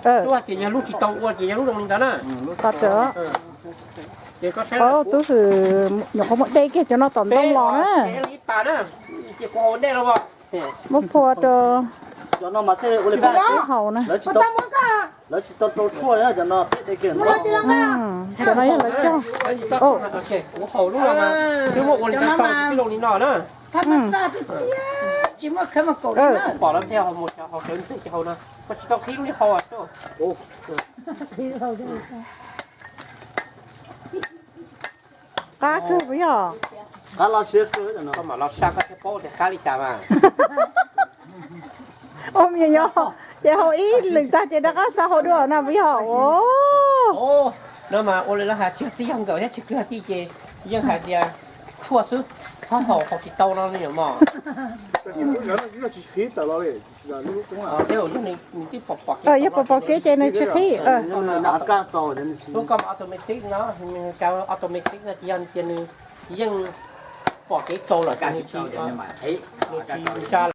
Lub hais tias yog lub tsis tau ua ces yog lub zoo li ntawd na. Qhov tseem, ces koj saib, tub sis nyuam qhuav muab de kiag cov no tom ntoo los na. Ib pas na, ces kuv haus nej los as. Muab phua rau cov no mas thiaj ua li haus na. Lawv tsis tau rau tshuaj cov no, cov no yog lawv cog. Kuv haus lub no mas twb muab ua li tau tib loo li no na. Tsis muaj khawv mas kaum li na. Pom lawv pheej haus mus haus sawv ntxwg ces haus no, koj tsis tau qhib lub li haus. Qab kawg puas yog? Koj mam los sab koj thiaj paub tias qab li cas mas. Ua me nyuam yaus, ces haus ib leeg tag ces rov qab xa haus dua na puas yog? No mas ua li lawv hais tsis yog txiv yawg nkawm thiab tsis yog kwv yog tij ces yeej hais tias tshuaj xwb, txhob haus, haus tsis tau no me nyuam mos. Yog pom pom kev ces nws tsis qhib. Lub koj automatic no, automatic no ces yog tias nws yeej pom kev txaus lawm ces nws tsis, nws tsis ntsa